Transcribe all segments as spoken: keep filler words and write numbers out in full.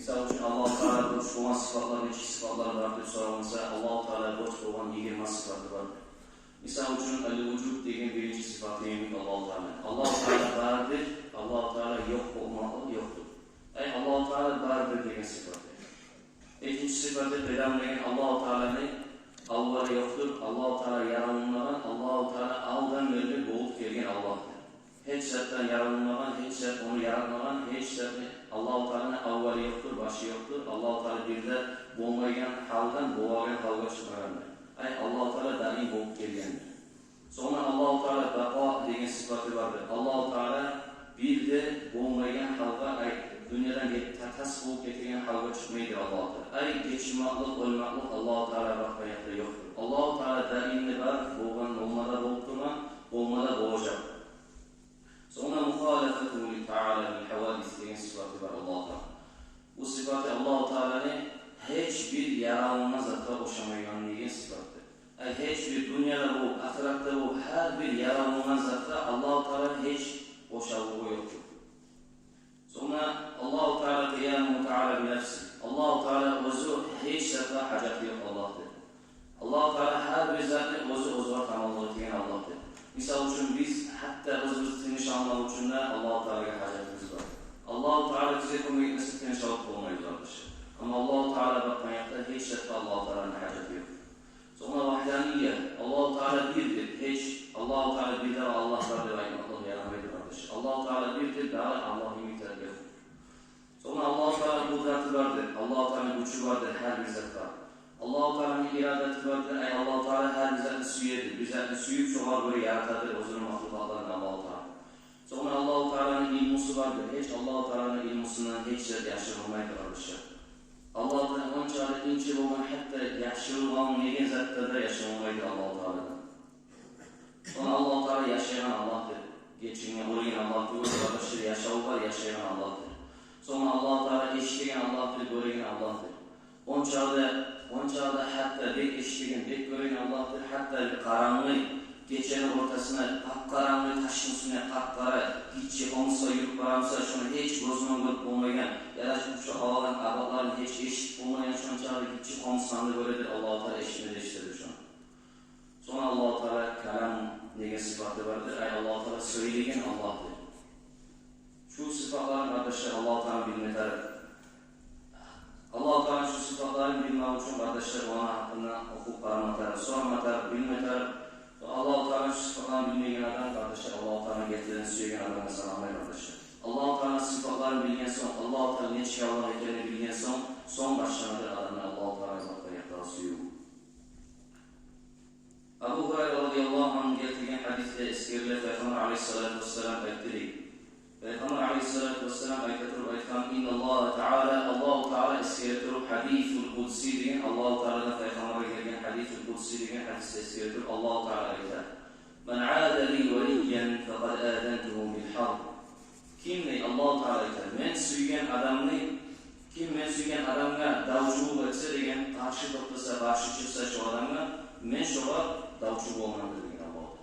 Мисал учун, Аллагьу Таала борч болгъан сыфатлар нече сыфатлар бар деп соралса, Аллагьу Таала борч болгъан йигирма сыфаты бар. Мисал учун, аль-вужуд деген биринчи сыфаты йимик Аллагьу Таала. Аллагьу Таала бардыр, Аллагьу Таала ёкъ болмакълыкъ ёкъдур. Ай, Аллагьу Таала бардыр деген сыфаты. Экинчи сыфаты къидам деген Аллагьу Тааланы аввалы ёкъдур, Аллагьу Таала ярамагъан, Аллагьу Таала алдан берли болуп гелген Аллагьдыр. Гьеч затдан ярамагъан, гьеч зат ону яратмагъан, гьеч затны, Аллагьу Тааланы аввалы ёкъдур, башы ёкъдур, Аллагьу Таала бир де болмайгъан гьалдан болагъан гьалгъа чыкъмагъандыр. Ай, Аллагьу Таала даим болуп гелгендир. Сонг Аллагьу Таала бакъа деген сыфаты бардыр. Аллагьу Таала бир де болмайгъан гьалгъа, ай, дюньядан гет-, та-, тас болуп гетеген гьалгъа чыкъмайдыр Аллагьу Таала. Ай, гечинмакълыкъ, оьлмеклик Аллагьу Таала бакъгъан якъда ёкъдур. Аллагьу Таала даим де бар, болгъан, болма да болуп тургъан, болма да болажакъ. Сонг мухалафатугьу ли таала лил хавадис деген сыфаты бар Аллагьу Таала. Бу сыфаты Аллагьу Тааланы гьеч бир яратылгъан затгъа ошамайгъан деген сыфаты. Ай, гьеч бир дюньяда болуп, ахыратда болуп, гьар бир яратылгъан затгъа Аллагьу Таала гьеч ошавлугъу ёкъдур. Сонг Аллагьу Таала къиямугьу таала би нафсигьи. Аллагьу Таала оьзю гьеч затгъа гьажаты ёкъ Аллагьдыр. Аллагьу Таала гьар бир затны оьзю, оьзю тамамлыкъ этеген Аллагьдыр. Мисал учун, биз гьатта оьзюбюз тыныш алмакъ учун да Аллагьу Таалагъа гьажатыбыз бар. Аллагьу Таала бизге кёмек этмесе, тыныш алып болмайбыз, къардашлар. Амма Аллагьу Таала бакъгъан якъда гьеч затгъа Аллагьу Тааланы гьажаты ёкъ. Сонг вагьданийя, Аллагьу Таала бирдир, гьеч Аллагьу Таала бирдагъы Аллагь бар деп айтмакълыкъ ярамайдыр, къардашлар. Аллагьу Таала бирдир, дагъы Аллагь йимик зат ёкъ. Сонг Аллагьу Тааланы къудраты бардыр, Аллагьу Тааланы гючю бардыр гьар бир затгъа. Аллагьу Тааланы ирадаты бардыр, ай, Аллагьу Таала гьар бир затны сюедир, бир затны сююп, шогъар гёре яратадыр оьзюню махлукъатларын Аллагьу Таала. Сонг Аллагьу Тааланы илмусу бардыр, гьеч Аллагьу Тааланы илмусундан гьеч зат яшырылмайдыр, къардашлар. Аллагьу Таала ончакъы инче болгъан, гьатта яшырылмагъан деген затда да яшырылмайдыр Аллагьу Тааладан. Сонг Аллагьу Таала яшайгъан Аллагьдыр. Гечинген, оьлген Аллагь тюгюл, къардашлар, яшаву бар, яшайгъан Аллагьдыр. Сонг Аллагьу Таала эшитеген Аллагьдыр, гёреген Аллагьдыр. Ончакъы да, ончакъы да гьатта бек эшитеген, бек гёреген Аллагьдыр, гьатта бир къарангы гечени ортасына, къап-къарангы ташны уьстюне къап-къара гиччи хомсгъа юрюп бара буса, шону гьеч гёзюнден гёрюп болмайгъан, яда шо авагъан абатларын гьеч эшитип болмайгъан, шончакъы гиччи хомсгъаны гёредир Аллагьу Таала, эшитме де эшитедир шону. Сонг Аллагьу Таала калам деген сыфаты бардыр. Ай, Аллагьу Таала сёйлейген Аллагьдыр. Шу сыфатларын, къардашлар, Аллагьу Тааланы билме тарыкъ. Аллагьу Тааланы шу сыфатларын билмек учун, къардашлар, оланы гьакъында охуп къарама тарыкъ, сорама тарыкъ, билме тарыкъ. Аллагьу Тааланы шу сыфатларын билмеген адам, къардашлар, Аллагьу Тааланы гертиден сюеген адамгъа саналмай, къардашлар. Аллагьу Тааланы сыфатларын билген сонг, Аллагьу Таала нечик Аллагь экенин билген сонг, сонг башланадыр адамны Аллагьу Таалагъа бакъгъан якъдагъы сюювю. Абу Гьурайра радияллагьу ангьу гелтирген гьадисде эсгериле, Пайхаммар алайгьиссалату вассалам айтды дей. Пайхаммар алайгьиссалату вассалам айта туруп айтгъан: «Инналлагьа таала», Аллагьу Таала эсгере туруп, хадисул къудси деген, Аллагьу Тааладан Пайхаммаргъа гелген хадисул къудси деген гьадисде эсгере туруп, Аллагьу Таала айта: «Ман ада ли валиян факъад азантугьу бил гьарб». Ким, дей, Аллагьу Таала айта, мен сюйген адамны, ким мен сюйген адамгъа давчулукъ этсе деген, къаршы токътаса, къаршы чыкъса шо адамгъа, мен шогъар давчу боламандыр деген Аллагьу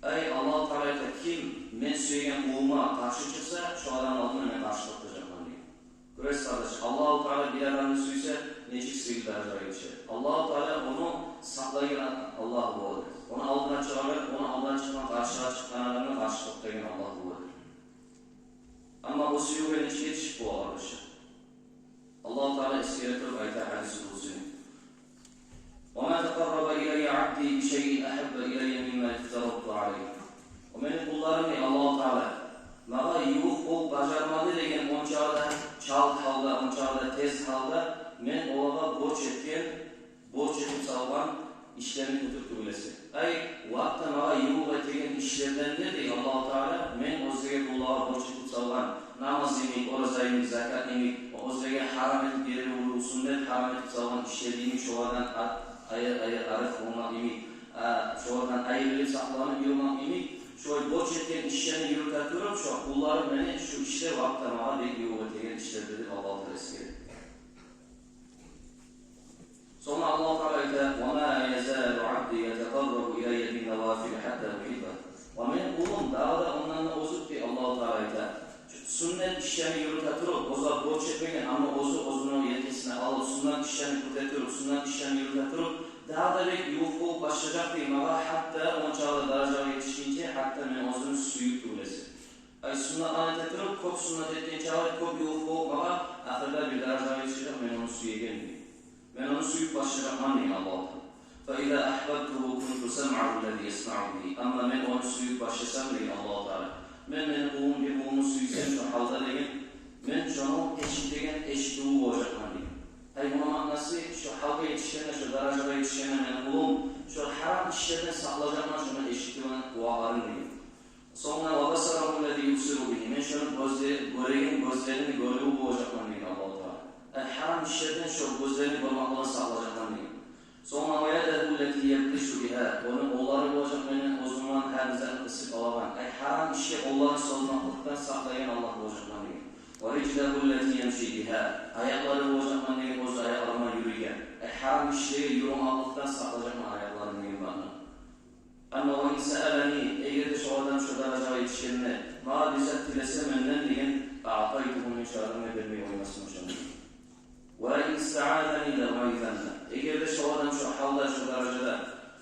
Таала. Ай, Аллагьу Таала айта, ким мен сюйген къулума къаршы чыкъса, шо адамны алдына мен къаршы токътажакъман деген. Гёресиз, къардаш, Аллагьу Таала бир адамны сюйсе, нечик сыйлы даражалагъа етишер. Аллагьу Таала ону сакълагъан Аллагь боладыр. Ону алдына чыгъагъан, ону алдына чыкъгъан, къаршыгъа чыкъгъан адамгъа къаршы токътайгъан Аллагь боладыр. Амма о сюювге нечик етишип бола, къардашлар? Аллагьу Таала эсгере туруп айта хадисул къудсини: «Ва ма такъарраба илайя абди би шайин агьабба илайя мимма ифтарату алайгь». О мени къулларым, дей Аллагьу Таала, магъа ювукъ болуп бажармады деген ончакъы да чалт гьалда, ончакъы да тез гьалда мен олагъа борч этген, борч этип салгъан ишлерин кютюп тюгюл эсе. Ай, вакътиде магъа ювукъ этеген ишлерден де, дей Аллагьу Таала, мен оьзлеге, къуллагъа борч этип салгъан намаз йимик, ораза йимик, закат йимик, оьзлеге гьарам этип, берип болсун деп гьарам этип салгъан ишлер йимик, шолардан ар-, айыр-айыр арек болмакъ йимик, а, шолардан айрылып сакъланып юрюмек йимик, шолай борч этген ишлерин юрюте туруп, шо къулларым мени шу ишлер вакътиде магъа бек ювукъ этеген ишлердир деп Аллагьу Таала эсгере. Сонг Аллагьу Таала айта: «Ва ма язалу абди ятакъаррабу илайя бин навафили хатта ухиббагь». Ва мени къулум дагъы да ондан да озуп, дей Аллагьу Таала айта, суннат ишлени юрюте туруп, оьзю борч этмеген, амма оьзю эте туруп, суннат ишлени юрюте туруп, дагъы да бек ювукъ болуп башлажакъ дей магъа, гьатта ончакъы даражагъа етишгинче, гьатта мен оьзюню сююп тюгюл эсе. Ай, суннатланы эте туруп, кёп суннат этген чакъы кёп ювукъ болуп магъа, ахырда бир даражагъа етишежек, мен ону сюеген дей. Мен ону сююп башлажакъман дей Аллагьу Таала. فإذا أحببته كنت سمعه الذي يسمع به. Амма мен ону сююп башласам дей Аллагьу Таала, мен мени къулум, бир къулумну сюйсем шо гьалда деген, мен шону эшитеген эшитивю болажакъман дей. Ай, муну маънасы, шо гьалгъа етишгенде, шо даражагъа етишгенде мени къулум, шо гьарам ишлерден сакълажакъман шону эшитеген къулакъларын дей. Сонг وبصره الذي يبصر به. Мен шону гёзле-, гёреген гёзлерини гёрювю болажакъман дей Аллагьу Таала. Ай, гьарам ишлерден шо гёзлерини гёрмеклигин сакълажакъман дей. Сонг ويده التي يبطش بها. Ону къоллары болажакъ мени оьзюмден гьар бир затны къысып алагъан. Ай, гьарам ишге къолларын созмакълыкъдан сакълайгъан Аллагь болажакъман дей. ورجله التي يمشي بها. Аякълары болажакъман дей, оьз аякъларымдан юрюйген. Ай, гьарам ишлеге юрюмекликден сакълажакъман аякъларын деген маъна. Амма وإن سألني, эгер де шо адам шо даражагъа етишгенде, магъа бир зат тилесе менден деген, أعطيته, мен шо адамгъа бермей къоймасман шону. ولئن استعاذني لأعيذنه. Эгер де шо адам шо гьалда, шо даражада,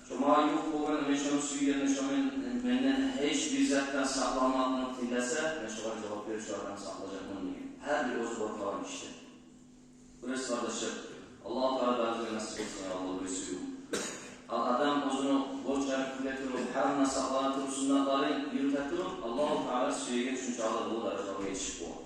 шо магъа ювукъ болгъанда, мен шону сюйгенде, шо мен-, менден гьеч бир затдан сакъланмакълыкъны тилесе, мен шогъар жавап берип, шо адамны сакълажакъман деген. Гьар бир оьзю къоркъагъан ишден. Гёресиз, къардашлар, Аллагьу Таала барыбызгъа насип этсин, я Аллагь, бир сююв. Ал адам оьзюню борчларын кюлете туруп, гьарамдан сакълана туруп, суннатларын юрюте туруп, Аллагьу Таала сюеген шунчакъы да уллу даражалагъа етишип бола.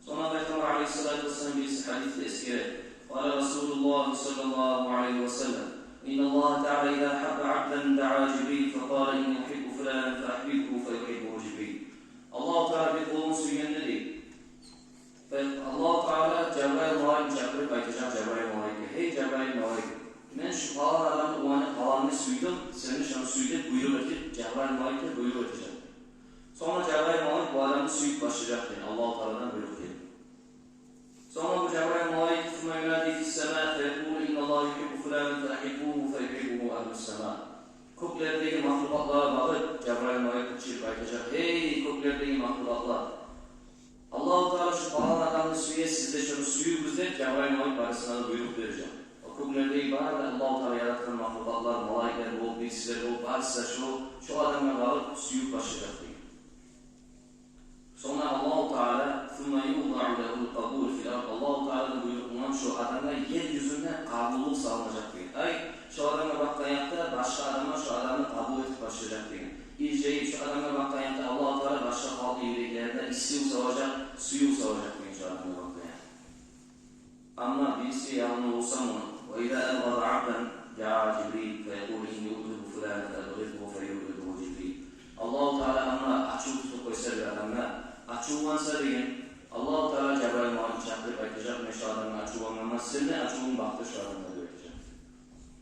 Сонг Пайхаммар алейгьиссалату вассалам бириси гьадисде эсгере: قال رسول الله صلى الله عليه وسلم: إن الله تعالى إذا أحب عبدا دعا جبريل فقال: إني أحب فلانا فأحببه فيحبه جبريل. Аллагьу Таала бир къулун сюйгенде, дей, Аллагьу Таала Жабрайыл малайикни чакъырып айтажакъ, Жабрайыл малайикге: «Гьей, Жабрайыл малайик, мен шу палан адамны уланы паланны сюйдюм, сен де шону сюй», — деп буйрукъ этип, Жабрайыл малайикге буйрукъ этежек. Сонг Жабрайыл малайик бу адамны сююп башлажакъ, дей, Аллагьу Тааладан буйрукъ гелип. Сонг бу Жабрайыл малайик: ثم ينادي في السماء فيقول: إن الله يحب فلانا فأحبوه فيحبه أهل السماء. Кёклердеги махлукъатлагъа багъып Жабрайыл малайик къычырып айтажакъ: «Гьей, кёклердеги махлукъатлар, Аллагьу Таала шу палан адамны сюе, сиз де шону сююгюз», — деп Жабрайыл малайик барысына да буйрукъ бережек. О кёклердеги бары да Аллагьу Таала яратгъан махлукъатлар, малайиклер болуп, бирисилер болуп, барысы да шо, шо адамгъа багъып сююп башлажакъ, дей. Сонг Аллагьу Таала: ثم يوضع له القبول في الأرض. Аллагьу Тааладан буйрукъ булан шо адамгъа ер юзюнде къабуллукъ салынажакъ, дей. Ай, шо адамгъа бакъгъан якъда башгъа адамлар шо адамны къабул этип башлажакъ деген. Иржайып шо адамгъа бакъгъан якъда Аллагьу Таала башгъа халкъны юреклеринде исив салажакъ, сююв салажакъ деген шо адамгъа бакъгъан якъда. Амма бириси ялынгъа болса муну: وإذا أبغض عبدا دعا جبريل فيقول: إني أبغض فلانا فأبغضه فيبغضه جبريل. Аллагьу Таала амма ачув тутуп къойса бир адамгъа, ачувланса деген, Аллагьу Таала Жабрайыл малайикни чакъырып айтажакъ: «Мен шо адамгъа ачувлангъанман, сени ачувунг бакъды шо адамгъа», — деп айтажакъ.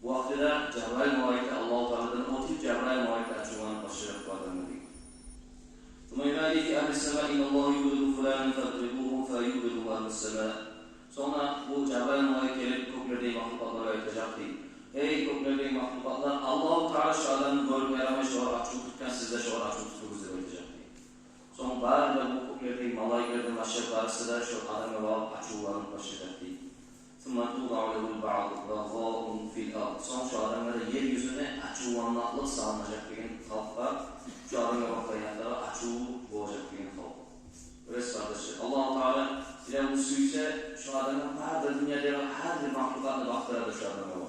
Бу вакътиде Жабрайыл малайик де Аллагьу Тааладан оьтюп, Жабрайыл малайик де ачувланып башлажакъ бу адамгъа, дей. ثم ينادي في أهل السماء: إن الله يبغض فلانا فأبغضوه فيبغضه أهل السماء. Сонг бу Жабрайыл малайик гелип, кёклердеги махлукъатлагъа айтажакъ, дей: «Гьей, кёклердеги махлукъатлар, Аллагьу Таала шо адамны гёрюп ярамай, шогъар ачув тутгъан, сиз де шогъар ачув тутугъуз», — деп айтажакъ, дей. Сонг бары да бу кёклердеги малайиклерден башлап барысы да шо адамгъа багъып ачувланып башлажакъ, дей. ثم توضع له البغضاء في الأرض. Сонг шо адамгъа да ер юзюне ачувланмакълыкъ салынажакъ деген халкъ бар. Шо адамгъа бакъгъан якъда ачув болажакъ деген халкъ. Гёресиз, къардашлар, Аллагьу Таала биревню сюйсе, шо адамгъа бары да дюньядагъы гьар бир махлукъатны бакъдырады шо адамгъа.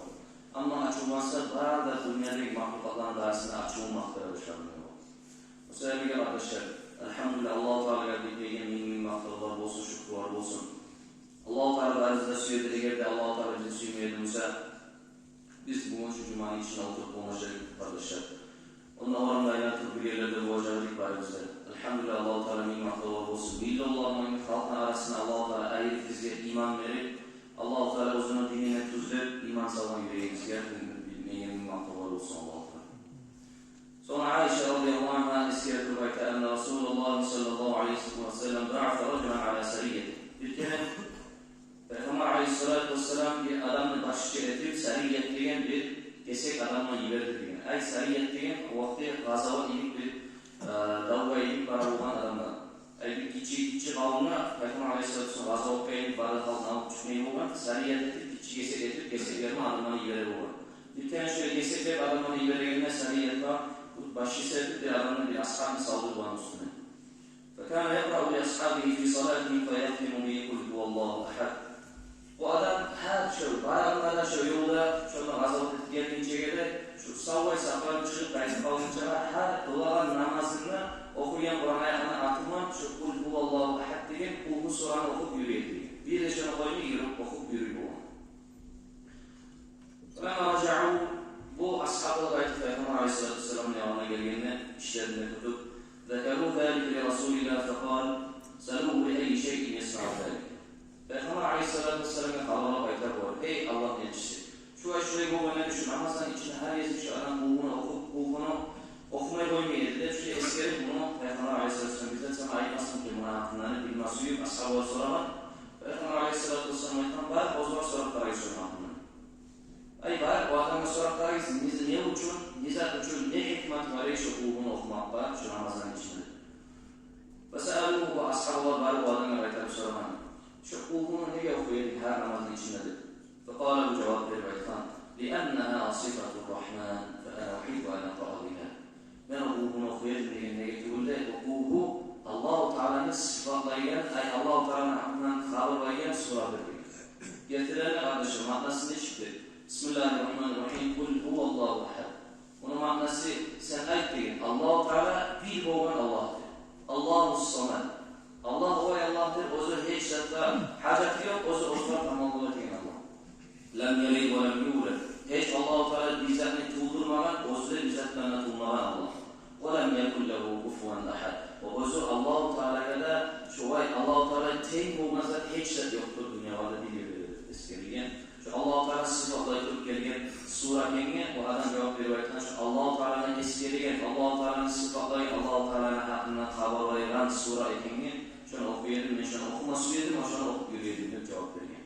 Амма ачувланса, бары да дюньядагъы махлукъатланы барысына ачувун бакъдырады шо адамгъа. Шо саялы, къардашлар, альгьамдулиллагь, Аллагьу Таалагъа битмейген минг-минг макътавлар болсун, шюкюрлер болсун. Аллагьу Таала барыбызны да сюеди. Эгер де Аллагьу Таала бизин сюймей эди буса, биз бугюн шу жуманы ичинде олтуруп болмажакъ эдик, къардашлар. Онда орамда айланып туруп бир ерлерде болажакъ эдик барыбыз да. Альгьамдулиллагь, Аллагьу Таалагъа минг макътавлар болсун. Миллионлар булан халкъны арасында Аллагьу Таала айырып, бизге иман берип, Аллагьу Таала оьзюню динине тюзлеп, иман салгъан юрегибизге битмейген минг макътавлар болсун Аллагьу Таалагъа. Сонг Айша радияллагьу ангьа эсгере туруп айта: أن رسول الله صلى الله عليه وسلم بعث رجلا على سرية. Бир керен Пайхаммар алейгьиссалату вассалам бир адамны башчы этип, сарият деген бир кесек адамны йиберди деген. Ай, сарият деген о вакъти къазават йибик бир, э, давгъа йибик бара болгъан адамлар. Ай, бир гиччи, гиччи къавумлар Пайхаммар алейгьиссалату вассалам къазаватгъа йибик бара, халкъны алып чыгъып не болгъан, сарият этип, гиччи гесек этип, гесеклерин адамланы йибере болгъан. Бир керен шолай гесеклеп адамланы йиберегенде, сариятгъа башчы этип бир адамны, бир асгьабны салды буланы уьстюне. فكان يقرأ لأصحابه في صلاتهم فيختم به قل هو الله أحد. Бу адам гьар шо, барагъанда да шо ёлда, шонда къазават этип гелгинчеге де, шо савлай сапар чыгъып къайтып къалгъынчагъа, гьар къылагъан намазында охуйгъан Къуран аятланы артындан шо «Къул гьуваллагьу агьад» деген Къулгьу сураны охуп юрюй эди. Бир де шону къоймай, юрюп охуп юрюй болгъан. فلما رجعوا, бу асгьабалар къайтып Пайхаммар алайгьиссалату вассаламны янына гелгенде, ишлерин де тутуп, ذكروا ذلك لرسول الله فقال: سلوه أي شيء يصنع ذلك. Пайхаммар алайгьиссалату вассаламгъа хабарлап айта болгъан: «Гьей Аллагьны элчиси, шулай-шулай болгъан эди, шу Рамазан ичинде гьар гезик шу адам Къулгьуну охуп, Къулгьуну охумай къоймай эди», — деп, шулай эсгерип, муну Пайхаммар алайгьиссалату вассалам: «Бизде сагъа айтмасмы экен муну гьакъында?» — деп, бир масююп асгьабалар сорагъан. Пайхаммар алайгьиссалату вассалам айтгъан: «Барып, оьзюгер сорап къарайыкъ шону гьакъында». Ай, барып, о адамгъа сорап къарайыкъ, не, не учун, не зат учун, не гьикмат бар экен шо Къулгьуну охумакъда шо Рамазан ичинде. فسألوه, бу асгьабалар барып о адамгъа къайтарып сорагъан: «Шо Къулгьуну неге охуй эдинг гьар Рамазан ичинде?» — деп. فقال, бу жавап берип айтгъан: «لأنها صفة الرحمن، فأنا أحب أن أقرأ بها». Мен о Къулгьуну охуй эдим деген, неге тюгюл де, о Къулгьу Аллагьу Тааланы сыпатлайгъан, ай, Аллагьу Тааланы гьакъындан хабарлайгъан сурадыр деген. Гертилей, къардашлар, маънасы нечикдир? بسم الله الرحمن الرحيم. قل هو الله أحد. Муну маънасы, сен айт деген, Аллагьу Таала бир болгъан Аллагьдыр. الله الصمد. Аллагь олай Аллагьдыр, оьзю гьеч затгъа гьажаты ёкъ, оьзю оьзюне таманлыкъ этеген Аллагь. لم يلد ولم يولد. Гьеч Аллагьу Таала бир затны тувдурмагъан, оьзю де бир затдан да тувмагъан Аллагь. ولم يكن له كفوا أحد. Ва оьзю Аллагьу Таалагъа да шолай, Аллагьу Таалагъа тенг болгъан зат, гьеч зат ёкъдур дюньяларда, бир ерде де эсгерилген. Шо Аллагьу Тааланы сыпатлай туруп гелген сура экенге, о адам жавап берип айтгъан: шо Аллагьу Тааланы эсгереген, Аллагьу Тааланы сыпатлайгъан, Аллагьу Тааланы гьакъындан хабарлайгъан сура экенге, шону охуй эдим, мен шону охума сюе эдим, ва шону охуп юрюй эдим, деп жавап берген.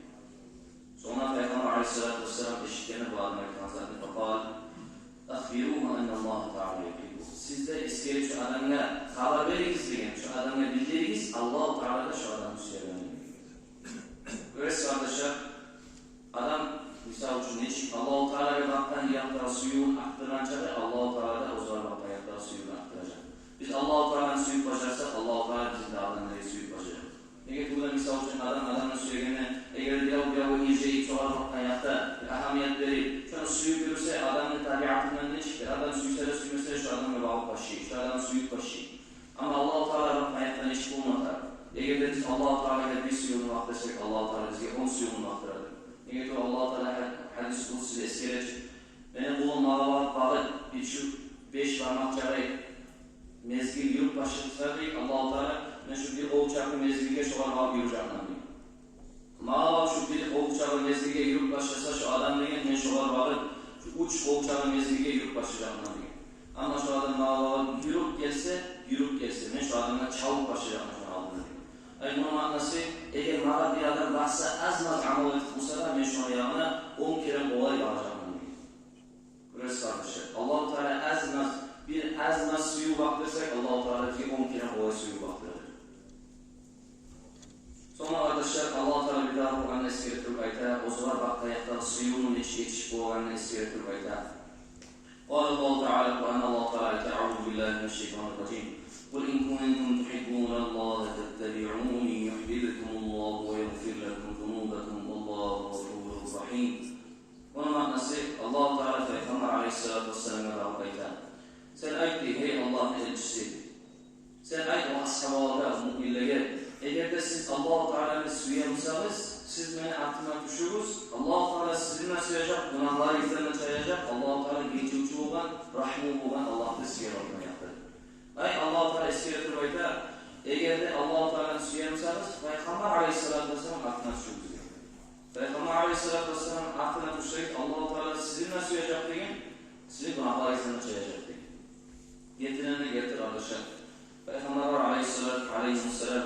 Сонг Пайхаммар алайгьиссалату вассалам эшитгенде бу адам айтгъан затны, فقال: أخبروه أن الله تعالى يحبه. Сиз де эсгерип шо адамгъа хабар беригиз деген, шо адамгъа билдиригиз, Аллагьу Таала да шо адамны сюегенин. Гёресиз, къардашлар, адам, мисал учун, нечик Аллагьу Таалагъа бакъгъан якъдагъы сюювюн артдыргъанча, Аллагьу Таала да оьзюне бакъгъан якъдагъы сюювюн артдыражакъ. Биз Аллагьу Тааланы сююп бажарсакъ, Аллагьу Таала бизин де адамланы сююп бажаражакъ. Неге тюгюл де, мисал учун, адам адамны сюегенде, эгер бирев-биревге иржайып, шогъар бакъгъан якъда бир агьамият берип, шону сююп юрюсе, адамны табиатындан нечик, бир адам сюйсе де, сюймесе де, шо адамгъа багъып башлай, шо адамны сююп башлай. Амма Аллагьу Таала бакъгъан якъда нечик болма тарыкъ? Эгер де биз Аллагьу Таалагъа бир сюювню бакъдырсакъ, Аллагьу Таала бизге он сюювню бакъдырадыр. Неге тюгюл, Аллагьу Таала гьа-, гьадис къудсиде эсгере: «Мени къулум магъа багъып, багъып, бир шу беш бармакъ чакъы мезгил юрюп башласа, — дей Аллагьу Таала, — мен шу бир къол чакъы мезгилге шогъар багъып юрюжекмен», — дей. Магъа багъып шу бир къол чакъы мезгилге юрюп башласа шо адам деген, мен шогъар багъып шу уьч къол чакъы мезгилге юрюп башлажакъман деген. Амма шо адам магъа багъып юрюп гелсе, юрюп гелсе, мен шо адамгъа чабып башлажакъман шону алдына деген. Ай, муну маънасы, эгер магъа бир адам бакъса, аз-маз амал этип къойса да, мен шону янына он керен къолай баражакъман деген. Гёресиз, къардашлар, Аллагьу Таала аз-маз, бир аз-маз сююв бакъдырсакъ, Аллагьу Таала бизге он керен къолай сююв бакъдырар. Сонг, къардашлар, Аллагьу Таала бир дагъы Къуранда эсгере туруп айта, оьзюне бакъгъан якъдагъы сюювню нечик етишип болагъанын эсгере туруп айта. قال الله تعالى, Къуранда Аллагьу Таала айта: أعوذ بالله من الشيطان الرجيم. قل إن كنتم تحبون الله فاتبعوني يحببكم الله ويغفر لكم ذنوبكم والله غفور رحيم. Муну маънасы, Аллагьу Таала Пайхаммар алайгьиссалату вассаламгъа дагъы айта: сен айт, дей, гьей Аллагьны элчиси, сен айт о асгьабалагъа, муъминлеге: эгер де сиз Аллагьу Тааланы сюе бусагъыз, сиз мени артыма тюшюгюз, Аллагьу Таала сизин де сюежек, гюнагьларыгъыздан да чаячакъ, Аллагьу Таала гечивчю болгъан, рагьмулу болгъан Аллагьдыр сизге, Аллагьны артына якъдыр. Ай, Аллагьу Таала эсгере туруп айта: эгер де Аллагьу Тааланы сюе бусагъыз, Пайхаммар алайгьиссалату вассаламны артына тюшюгюз, дей. Пайхаммар алайгьиссалату вассаламны артына тюшсегиз, Аллагьу Таала сизин де сюежек деген, сизин гюнагьларыгъыздан да чаячакъ деген. Гертиден де герти, къардашлар. Пайхаммарлар алайгьиссалату, алайгьимуссалам,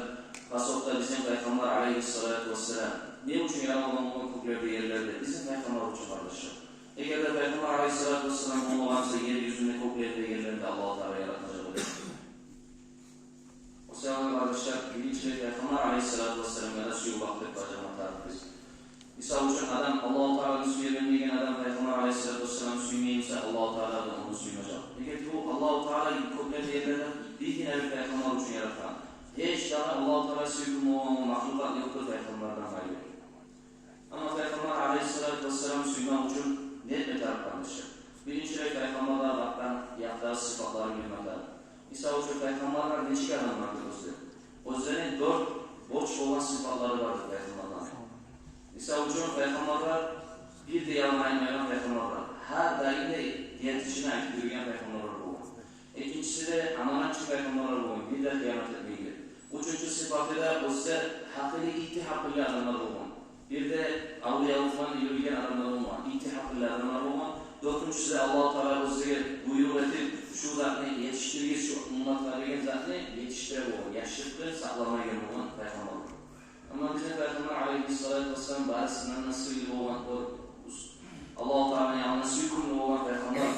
хасокъда бизин Пайхаммар алайгьиссалату вассалам не учун яралгъан болгъан кёклерде, ерлерде? Бизин Пайхаммар учун, къардашлар. Эгер де Пайхаммар алайгьиссалату вассалам болмагъан буса, ер юзюнде кёклерде, ерлерде Аллагьу Таала яратмажакъ эди. О саялы, къардашлар, биринчилей Пайхаммар алайгьиссалату вассаламгъа да сююв бакъдырып бажарма тарыкъбыз. Мисал учун, адам Аллагьу Тааланы сюемен деген адам Пайхаммар алайгьиссалату вассаламны сюймей буса, Аллагьу Таала да ону сюймежек. Неге тюгюл, Аллагьу Таала кёклерде, ерлерде бир гьина бир Пайхаммар учун яратгъан. Гьеч дагъы Аллагьу Таала сюйген болгъан махлукъат ёкъдур Пайхаммардан къайры. Амма Пайхаммар алайгьиссалату вассаламны сюймек учун не этме тарыкъ, къардашлар? Биринчилей, Пайхаммарланы гьакъындан якъдагъы сыпатларын билме тарыкъ. Мисал учун, Пайхаммарлар нечик адамлардыр оьзлери? Оьзлерини дёрт борч болгъан сыпатлары бардыр Пайхаммарланы. Мисал учун, Пайхаммарлар бир де ялгъан айтмайгъан Пайхаммарлар, гьар даим де гертисин айтып юрюйген Пайхаммарлар болгъан. Экинчиси де, аманатчы Пайхаммарлар болгъан, бир де хыянат этмейген. Уьчюнчю сыпаты да, оьзлер гьакъыллы, итти гьакъыллы адамлар болгъан. Бир де авлиялыкъдан юрюйген адамлар болгъан, итти гьакъыллы адамлар болгъан. Дёртюнчюсю де, Аллагьу Таала оьзлеге буйрукъ этип, шу затны етишдиригиз, шу умматгъа деген затны етишдире болгъан, яшыртгъын сакъламайгъан болгъан Пайхаммарлар. Амма бизин Пайхаммар алайгьиссалату вассалам барысындан да сыйлы болгъан, о, Аллагьу Тааланы янында сюйкюмлю болгъан Пайхаммар.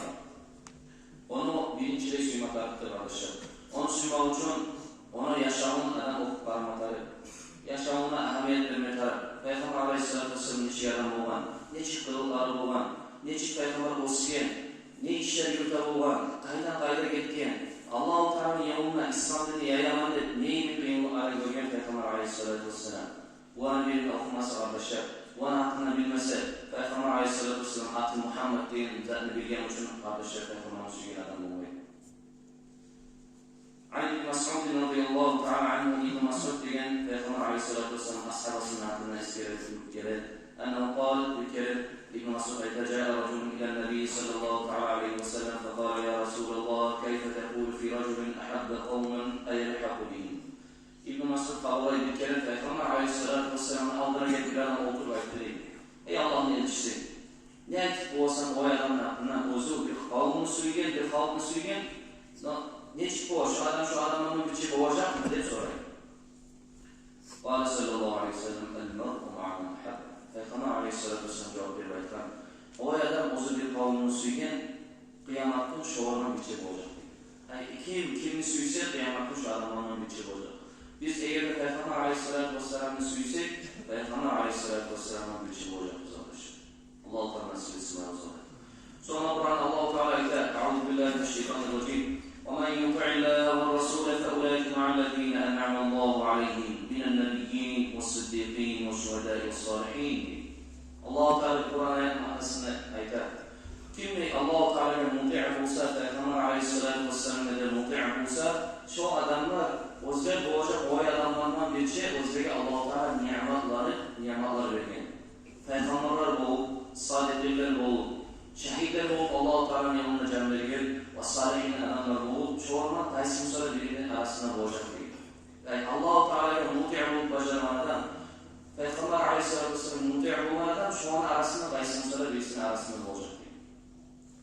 Ону биринчилей сюйме тарыкъдыр, къардашлар. Ону сюймек учун ону яшавун адам охуп къарама тарыкъ. Яшавуна агьамият берме тарыкъ. Пайхаммар алайгьиссалату вассалам нечик адам болгъан, нечик къылыкълары болгъан, нечик Пайхаммар оьсген, не ишлер юрюте болгъан, къайдан къайда гетген, Аллагьу Тааланы ёлунда, ислам динни яяман деп, не йимик къыйынлыкъланы гёрген Пайхаммар алайгьиссалату вассалам. Буланы бирин охумаса, къардашлар, буланы гьакъында билмесе, Пайхаммар алайгьиссалату вассалам аты Мухаммад деген затны билген учун, къардашлар, Пайхаммарны сюйген адам болмай. عن ابن مسعود رضي الله تعالى عنه, Ибну Масъуд деген Пайхаммар алайгьиссалату вассалам асгьабасыны гьакъында эсгере туруп геле, أنه قال, бир керен Ибну Масъуд айта: جاء رجل إلى النبي صلى الله تعالى عليه وسلم فقال: يا رسول الله، كيف تقول في رجل أحب قوما أيلحق بهم؟ Ибну Масъуд хабарлай, бир керен Пайхаммар алайгьиссалату вассаламны алдына гелип бир адам олтуруп айтды дей: «Эй Аллагьны элчиси, не айтып боласан о адамны гьакъында, оьзю бир къавумну сюйген, бир халкъны сюйген, но нечик бола, шу адам шу адамлардан бирче болажакъмы?» — деп сорай. قال صلى الله عليه وسلم: المرء مع من أحب. Пайхаммар алайгьиссалату вассалам жавап берип айтгъан: «О адам оьзю бир къавумну сюйген, къыямат гюн шолардан бирче болажакъ», — дей. Ай, ким кимни сюйсе, къыямат гюн шо адамлардан бирче болажакъ. Биз эгер де Пайхаммар алайгьиссалату вассаламны сюйсек, Пайхаммар алайгьиссалату вассаламдан бирче болажакъбыз, къардашлар. Аллагьу Таала насип этсин барыбызгъа. Сонг Къуранда Аллагьу Таала айта: أعوذ بالله من الشيطان الرجيم. ومن يطع الله والرسول فأولئك مع الذين أنعم الله عليهم من النبيين والصديقين والشهداء والصالحين. Аллагьу Таала Къуран аятны маънасын айта. Ким де Аллагьу Таалагъа мутиъ болса, Пайхаммар алайгьиссалату вассаламгъа да мутиъ болса, шо адамлар оьзлер болажакъ олай адамлардан бирче, оьзлеге Аллагьу Таала ниъматлар, ниъматлар берген. Пайхаммарлар болуп, садикълар болуп, шагьитлер болуп, Аллагьу Тааланы ёлунда жан берген ва салигьин адамлар болуп, шолардан къайсы буса да бирини арасында болажакъ дей. Яни Аллагьу Таалагъа мутиъ болуп бажаргъан адам, Пайхаммар алайгьиссалату вассаламгъа мутиъ болгъан адам, шоланы арасында къайсы буса да бирисини арасында болажакъ дей.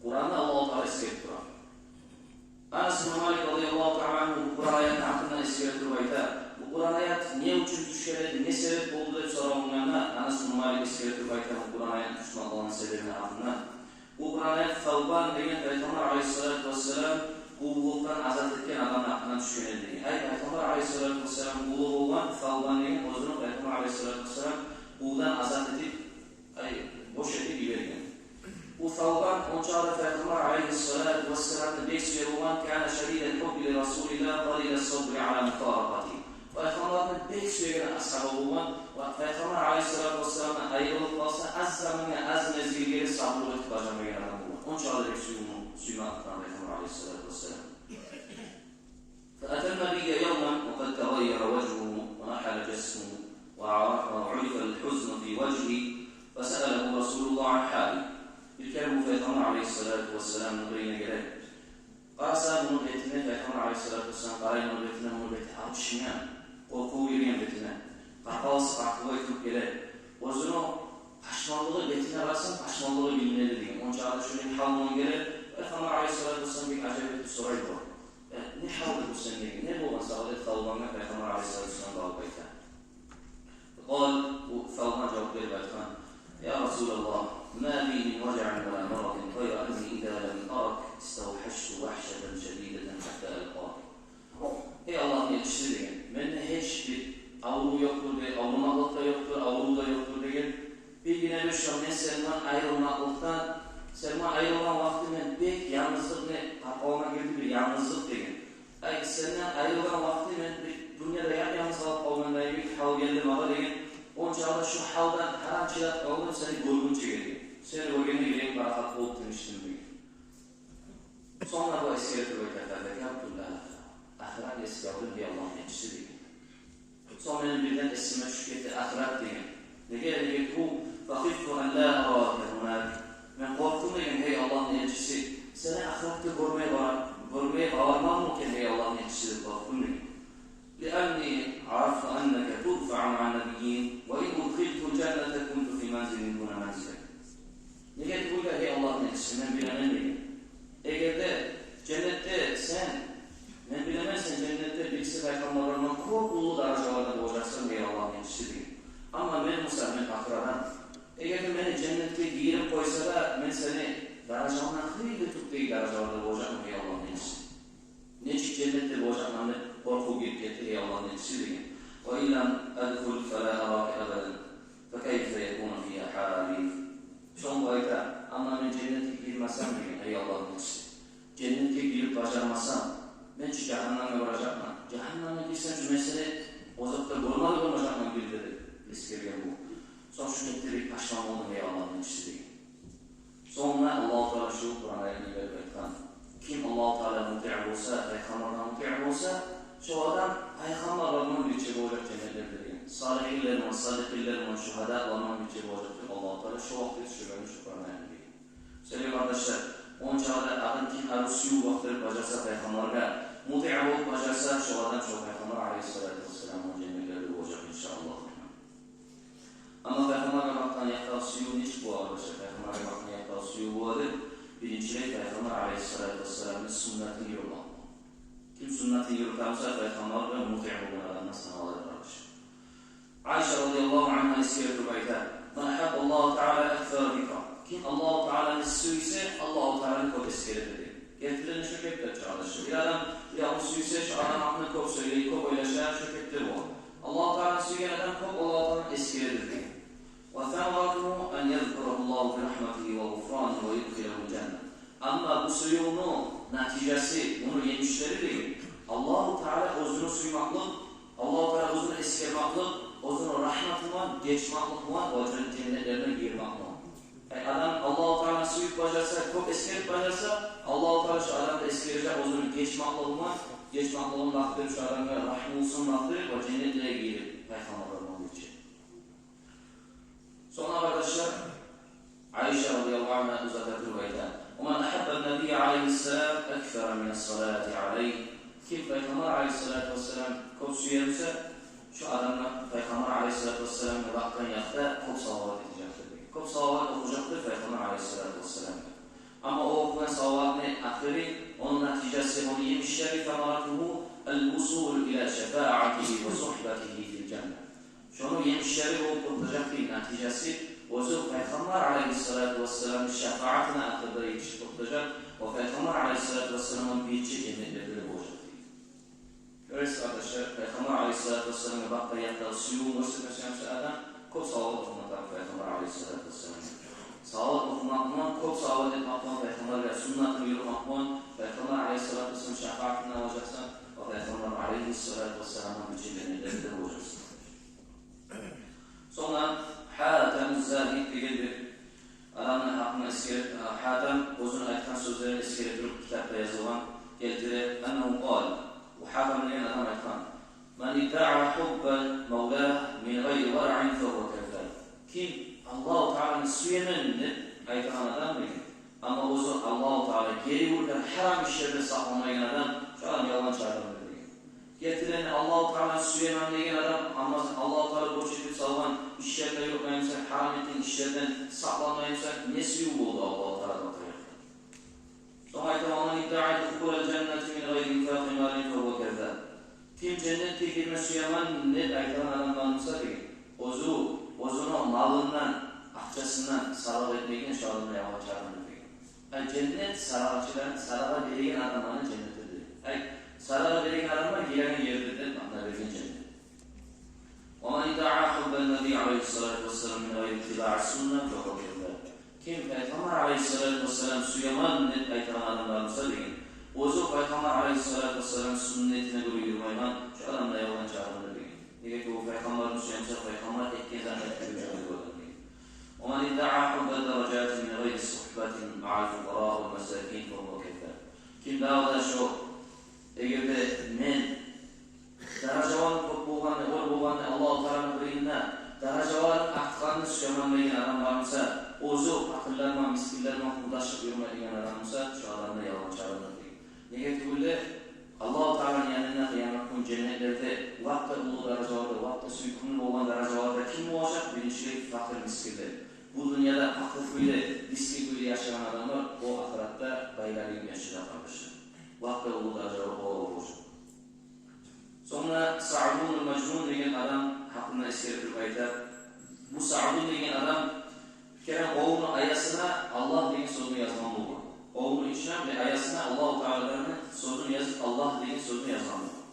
Къуранда Аллагьу Таала эсгерип тура. Анас ибн Малик радияллагьу таала ангьу бу Къуран аятны гьакъында эсгере туруп айта: «Бу Къуран аят не учун тюшген эди, не себеп болду?» — деп соравунгъанда, Анас ибн Малик эсгере туруп айта бу Къуран аятны тюшмеклигини себебини гьакъында. Бу Къуран аят Савбан деген Пайхаммар алайгьиссалату вассалам къуллукъдан азат этген адамны гьакъында тюшген эди деген. Ай, Пайхаммар алайгьиссалату вассалам къулу болгъан Савбан деген, оьзюню Пайхаммар алайгьиссалату вассалам къулдан азат этип, ай, бош этип йиберген. Бу Савбан онча да Пайхаммар алайгьиссалату вассаламны бек сюе болгъан, كان شديد الحب لرسول الله قليل الصبر على مفارقته. Пайхаммарны бек сюеген асгьаба болгъан ва Пайхаммар алайгьиссалату вассаламдан айрылып къалса, аз замангъа, аз мезгилге сабур этип бажармайгъан адам болгъан. Онча да бек сююв, сюймек этген Пайхаммар алайгьиссалату вассалам. فأتى النبي يوما وقد تغير وجهه ونحل جسمه وعرف، وعرف الحزن في وجهه، فسأله رسول الله عن حاله. Бир керен бу Пайхаммар алайгьиссалату вассаламны къырыйына геле. Къараса, муну бетине, Пайхаммар алайгьиссалату вассалам къарай муну бетине, муну бети алышынгъан, къоркъув гирген бетине. Къапалысы къакъылы этип геле. Оьзюню пашманлыгъы, бетине къарасанг, пашманлыгъы билине эди деген. Онча да шолай гьал булан геле. Пайхаммар алайгьиссалату вассалам бек ажайып этип сорай бу. «Э, не гьалды бу сен?» — деген. «Не болгъан сагъа?» — деп Савбангъа Пайхаммар алайгьиссалату вассалам багъып айта. قال, бу Савбан жавап берип айтгъан: يا رسول الله، ما بي من وجع ولا مرض غير أني إذا لم أرك استوحشت وحشة شديدة حتى ألقاك. Эй Аллагьны элчиси, — деген, — менде гьеч бир аврув ёкъдур, — деген, — аврумакълыкъ да ёкъдур, аврув да ёкъдур, — деген. — Бир Сенден айрылгъан вакъти мен бек янгызлыкъ, не, къаркъарама гирди бир янгызлыкъ деген. Ай, сенден айрылгъан вакъти мен бир дюньяда яп-янгыз къалып къалгъандай бир гьал гелди магъа деген. Ончакъы да шу гьалдан гьарам чыдап къалдым, сени гёргюнчеге деген. Сени гёргенде юрегим парахат болуп тынышдым деген. Сонг да бу эсгере туруп айта: «Фазакарту ахират». Ахыратны эсге алдым, гьей Аллагьны элчиси, деген. Сонг мени бирден эсиме тюшюп гетди ахырат деген. Неге, неге тюгюл, «фахифту ан ла арака гьунак». Мен къоркъдум деген, гьей Аллагьны элчиси, сени ахыратда гёрмей бара-, гёрмей къаларманмы экен, гьей Аллагьны элчиси, деп къоркъдум деген. «Лианни арафту аннака турфаъу маъан набиййин, ва ин удхилтул жанната кунту фи манзилин дуна манзилик». Неге тюгюл де, гьей Аллагьны элчиси, мен билемен деген. Эгер де женнетде сен, мен билемен, сен женнетде бириси пайхаммарлардан кёп уллу даражаларда болажакъсан, гьей Аллагьны элчиси, деген. Амма мен буса, мен пакъыр адам. Эгер де мени женнетге гийирип къойса да, мен сени даражалардан хыйлы тюпдеги даражаларда болажакъман, гьей Аллагьны элчиси. Нечик женнетде болажакъман деп къоркъув гирип гетди, гьей Аллагьны элчиси, деген. «Ва ин лам адхул фала арака абадан, факайфа якуну фиха хали?» Сонг бу айта: «Амма мен женнетге гирмесем, — деген, — гьей Аллагьны элчиси, женнетге гирип бажармасам, мен чи жагьаннемге баражакъман. Жагьаннемге гирсем чи, мен сени озокъда гёрме де гёрмежекмен бир де», — деп эсгерген бу. Сонг шу гетди бек пашман болдум, гьей Аллагьны элчиси, деген. Сонг да Аллагьу Таала шу Къуран аятны берип айтгъан: «Ким Аллагьу Таала мутиъ болса, пайхаммаргъа мутиъ болса, шо адам пайхаммарлардан бирче болажакъ женнетлерде», — деген. «Салигьинлер булан, садикъинлер булан, шугьадалар булан бирче болажакъ», — деп Аллагьу Таала шу вакъти сюйгенни шу Къуран аятны берген. Сени къардашлар, ончакъы да адам ким арив сююв бакъдырып бажарса пайхаммаргъа, мутиъ болуп бажарса, шо адам, шо пайхаммар алайгьиссалату вассалам булан женнетлерде болажакъ, иншааллагь. Амма пайхаммаргъа бакъгъан якъдагъы сююв нечик бола, къардашлар? Пайхаммаргъа бакъгъан якъдагъы сююв бола деп, биринчилей, пайхаммар алайгьиссалату вассаламны суннатын юрютмек. Ким суннатын юрюте буса, пайхаммаргъа мутиъ болгъан адамдан санала, къардашлар. Айша радияллагьу ангьа эсгере туруп айта: «Ман агьабба Аллагьа таала аксара зикра». Ким Аллагьу Тааланы сюйсе, Аллагьу Тааланы кёп эсгерер, деди. Гертиден де шо кепде, къардашлар. Бир адам бир адамны сюйсе, шо адам гьакъында кёп сёйлей, кёп ойлаша, шо кепде бола. Аллагьу Тааланы сюйген адам кёп Аллагьу Тааланы эсгерер, деди. «Ва самаратугьу ан язкурагьу Аллагьу фи рагьматигьи ва гъуфраниги ва юдхилагьул жанна». Амма бу сюювню натижасы, муну емишлери, деген, Аллагьу Таала оьзюню сюймеклик, Аллагьу Таала оьзюню эсгермеклик, оьзюню рагьматы булан, гечмеклик булан ва жан-, женнетлерине гирмек булан. Ай, адам Аллагьу Тааланы сююп бажарса, кёп эсгерип бажарса, Аллагьу Таала шо адамны эсгережек оьзюню гечмеклиги булан, гечмеклигин бакъдырып, шо адамгъа рагьмусун бакъдырып ва женнетлеге гийирип, пайхаммарлар булан бирче. Сонг, къардашлар, Айша радияллагьу ангьа узата туруп айта: «Ва ман агьабба ан-набийя алайгьиссалам аксара минас-салати алайгьи». Ким пайхаммар алайгьиссалату вассаламны кёп сюе буса, шо адам да пайхаммар алайгьиссалату вассаламгъа бакъгъан якъда кёп салават этежекдир, деген. Кёп салават охужакъдыр пайхаммар алайгьиссалату вассаламгъа. Амма о охугъан салаватны ахыры, ону натижасы, ону емишлери, самаратугьу ал-вусул ила шафаатигьи ва сугьбатигьи фил жанна. Шону емишлери болуп токътажакъ, дей, натижасы, оьзю пайхаммар алайгьиссалату вассаламны шафаатына ахырда етишип токътажакъ ва пайхаммар алайгьиссалату вассалам булан бирче женнетлерде де болажакъ, дей. Гёресиз, къардашлар, пайхаммар алайгьиссалату вассаламгъа бакъгъан якъдагъы сюювюн гёрсетме сюе буса адам, кёп салават охума тарыкъ пайхаммар алайгьиссалату вассаламгъа. Салават охумакъ булан, кёп салават этмек булан, пайхаммаргъа суннатын юрютмек булан, пайхаммар алайгьиссалату вассаламны шафаатын алажакъсан ва пайхаммар алайгьиссалату вассалам булан бирче женнетлерде де болажакъсан. Сонг Хьатам Загьид деген бир адамны гьакъында эсгерип, Хьатам оьзюню айтгъан сёзлерин эсгере туруп, китапда язылгъан, гелтире: «Аннагьу къала». Бу Хьатам деген адам айтгъан: «Ман иддаъа хьубба мавлагьи мин гъайри вараъин фагьува каззаб». Ким Аллагьу Тааланы сюемен деп айтагъан адам, деген, амма оьзю Аллагьу Таала гери ургъан гьарам ишлерден сакъланмайгъан адам, шо адам ялгъанчы адамдыр, деген. Гертиден Аллагьу Тааланы сюемен деген адам, амма Аллагьу Таала борч этип салгъан ишлерде юрютмей буса, гьарам этген ишлерден сакъланмай буса, не сююв болду Аллагьу Таала бакъгъан якъда? Сонг айта: «Ва ман иддаъа духулал жаннати мин гъайри инфакъи малин фагьува каззаб». Ким женнетге гирме сюемен деп айтагъан адам бар буса, деген, оьзю оьзюню малындан, акъчасындан садагъа этмеген, шо адам да ялгъанчы адамдыр, деген. Ай, женнет садагъачыдан, садагъа береген адамланы женнетидир. Ай, садагъа береген адамлар гиреген ердир деп маъна берген женнет. «Ва ман иддаъа хьуббан набий алайгьиссалату вассалам мин гъайри иттибаъи сунна фагьува каззаб». Ким Пайхаммар алайгьиссалату вассалам сюемен деп айтагъан адам бар буса деген, оьзю Пайхаммар алайгьиссалату вассалам сюннетине гёре юрюмейген, шо адам да ялгъанчы адамдыр деген. Неге тюгюл Пайхаммарны сюе буса, Пайхаммар этген затны этип юрюйген адам деген. ومن ادعى حب الدرجات من غير صحبة مع الفقراء والمساكين فهو كذاب. Ким дагъы да шо, эгер де мен даражаларым кёп болгъанны, оьр болгъанны Аллагьу Тааланы къырыйында, даражаларым артгъанны сюемен деген адам бар буса, оьзю пакъырлар булан, мискинлер булан къурдашлыкъ юрюме деген адам буса, шо адам да ялгъанчы адамдыр деген. Неге тюгюл де, Аллагьу Тааланы янында къыямат гюн женнетлерде лап да уллу даражаларда, лап да сюйкюмлю болгъан даражаларда ким болажакъ? Биринчилей, пакъыр, мискинлер. Бу дюньяда пакъыр кюйде, мискин кюйде яшагъан адамлар, о ахыратда байлар йимик яшажакъ, къардашлар. Лап да уллу даражалар олар болажакъ. Сонг да Саъдун Мажнун деген адам гьакъында эсгерип туруп айта. Бу Саъдун деген адам, бир керен къолуну аясына Аллагь деген сёзню язгъан болгъан. Къолуну ичине бир аясына Аллагьу Тааланы сёзюн язып, Аллагь деген сёзню язгъан болгъан.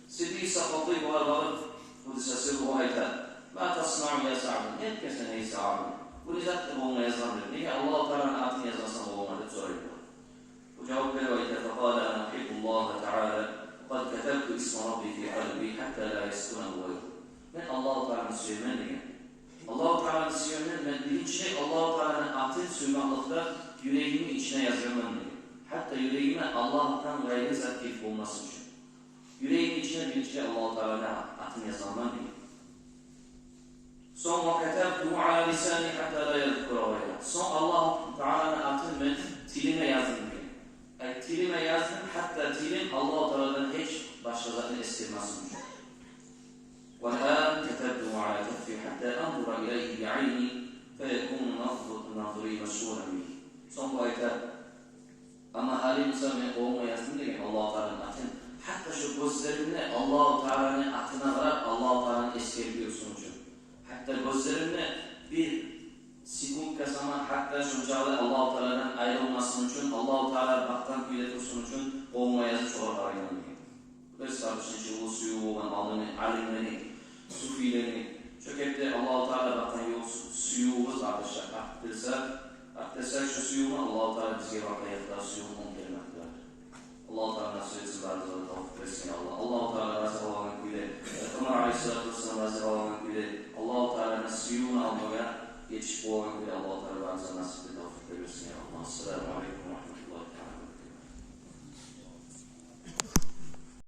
Сидди Сакъатый бугъар барып, къуддиса сирругьу, айта: ما تصنع يا سعد؟ Не этесен, гьей Саъдун? Бу не затны къолунга язгъан деп? Неге Аллагьу Тааланы атын язмасан къолунга деп сорай бугъар. Бу жавап берип айта: فقال أنا أحب الله تعالى وقد كتبت اسم ربي في قلبي حتى لا يسكنه غيره. Мен Аллагьу Тааланы сюемен деген. Аллагьу Тааланы сюемен, мен биринчилей Аллагьу Тааланы атын сюймекликде юрегимни ичине язгъанман деген. Гьатта юрегиме Аллагьдан къайры зат гирип болмасын учун. Юрегимни ичине биринчилей Аллагьу Тааланы атын язгъанман деген. Сонг وكتبته على لساني حتى لا أذكر غيره. Сонг Аллагьу Тааланы атын мен тилиме яздым деген. Ай, тилиме яздым, гьатта тилим Аллагьу Тааладан гьеч башгъа затны эсгермесин учун. والآن كتبته على كفي حتى أنظر إليه بعيني فيكون نظر-، نظري مشغولا به. Сонг бу айта: амма гьали буса мен къолума яздым деген Аллагьу Тааланы атын, гьатта шо гёзлерим де Аллагьу Тааланы атына къарап, Аллагьу Тааланы эсгерип юрюсюн учун. Гьатта гёзлерим де бир секундгъа сама, гьатта шончакъы Аллагьу Тааладан айрылмасын учун, Аллагьу Таала бакъгъан кюйде турсун учун къолума язып, шогъар къарайман деген. Биз, къардашлар, шо уллу сююв болгъан алимлени, алимлени, суфилени, шо кепде Аллагьу Таала бакъгъан ёкъ сюювюбюз, къардашлар, артдырса, артдырса шо сюювню, Аллагьу Таала бизге бакъгъан якъда сюювню он керен артдырар. Аллагьу Таала насип этсин барыбызгъа да тавфикъ берсин, я Аллагь. Аллагьу Таала рази болагъан кюйде, Пайхаммар алайгьиссалату вассалам рази болагъан кюйде, Аллагьу Тааланы сюювню алмагъа етишип болагъан кюйде Аллагьу Таала барыбызгъа насип де, тавфикъ де берсин, я Аллагь. Ассаламу алейкум ва рагьматуллагь.